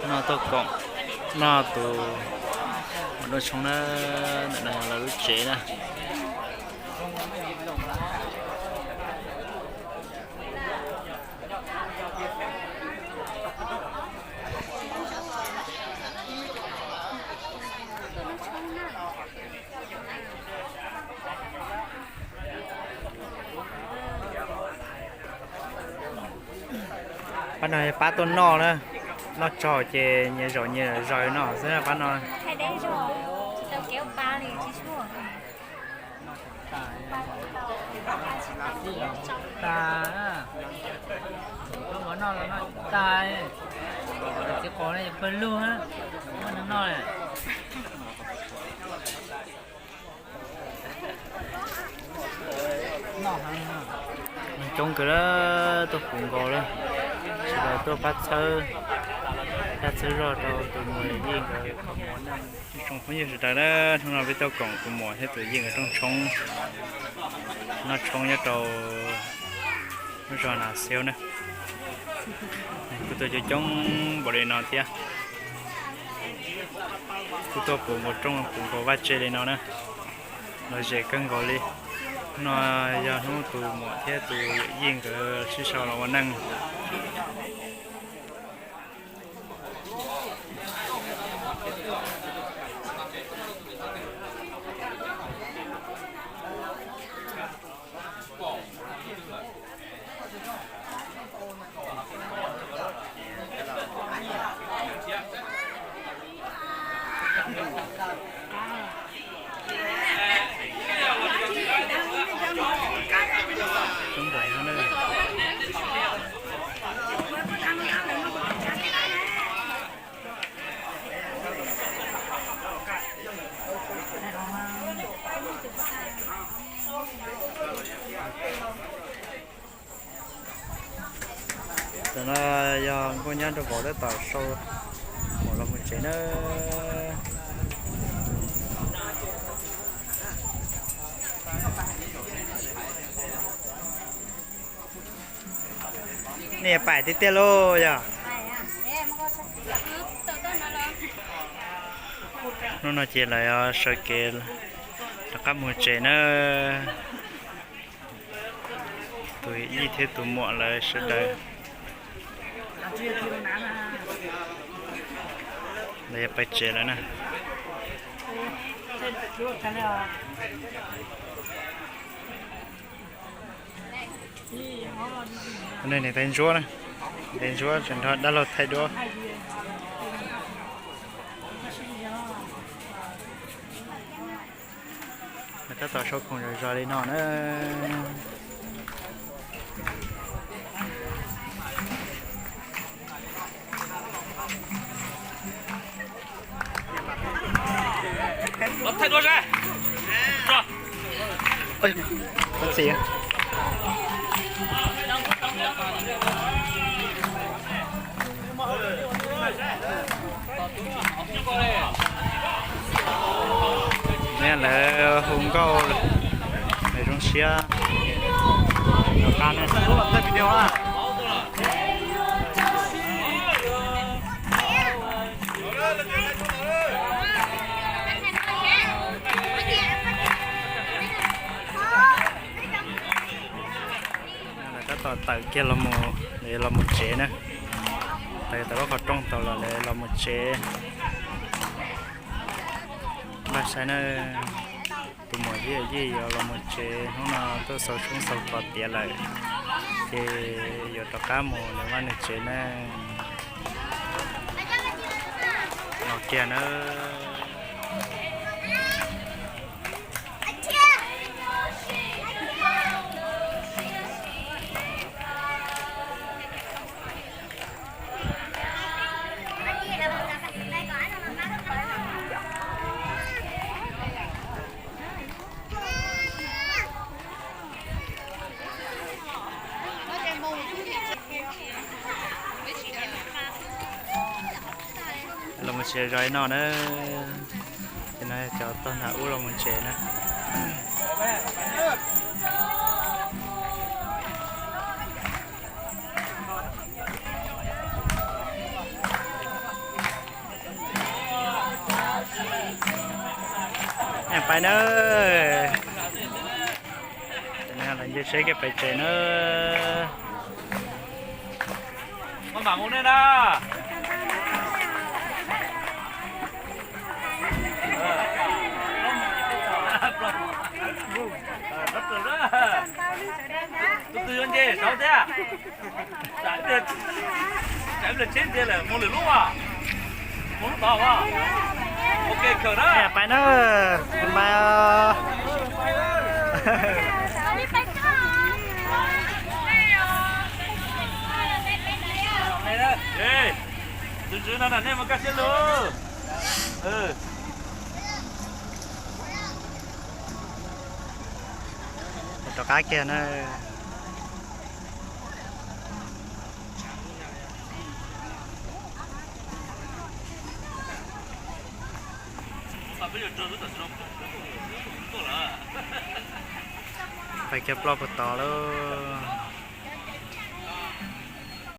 Noj tauj koom, noj tus maum nplooj tshoob na, ntawm no yog lawv lub tsev na. Pab no pab tuaj noj na, noj tsaug ces nyias zaum nyias zaws noj xwb na pab no. Tag, koj mus noj los noj tag, txiv qaub no pawg lug, muab noj noj. Coob kawg, tuaj puv nkaus lawm, sawv daws tuaj pab txhawb, pab txhawb zog rau tus muam yij nkawd kho mov na. Ib tsoom phooj ywg sawv daws na, hnub no peb tuaj koom tus muam thiab tus yij nkawd rooj tshoob, noj tshoob nyob rau lub zos Nas Xiab na. Kuj tuaj coob coob npaum li no thiab, kuj tuaj puv nkaus rooj puv nkaus vaj tse li no na. Lom zem kawg nkaus li. Hnub no yog hnub tus muam thiab tus yawm yij nkawd sib sau los ua neej. Tam no yog nkauj nyab nraug vauv tab tom sau mov los mus tsev na. Nej pais tiag tiag lauj yog. Hnub no ces lawv sawv kev rov qab mus tsev na. Tus yij thiab tus muam lawv sawv daws lawv yuav pais tsev lawm na. Nej niam tais ntsuab na, tais ntsuab tseem nrog dab laug thaij duab. Tab tom sau khoom zom zaws li no na. Lawv hu nkauj, lawv zoo siab rov qab na. Lawv tab tom tawm kiag los mus, lawv los mus tsev na. Tawm tau lub qhov rooj tau los lawv los mus tsev. Npaj saib na, tus muam thiab yij yuav los mus tsev, hnub no tuaj xaus tshoob xaus kos tiav lawm, ces yuav rov qab mus nws vaj nws tsev na. Los kiag na. Los mus tsev zov li no na. Ces no cov tog nram ub los mus tsev na. Pais nawb. Los nce seb kiag pais tsev nawb. Tus twg yuav nce saud thiab? Tsam ib pliag tsheb nce lawm mus lwm lub as. Mus lub tod as. Ok kawg na. Pais na. Pais. Tus tswv no nej mus kaj siab lug. Rov qab kiag na. Pais kiag ploj puag tod lauj.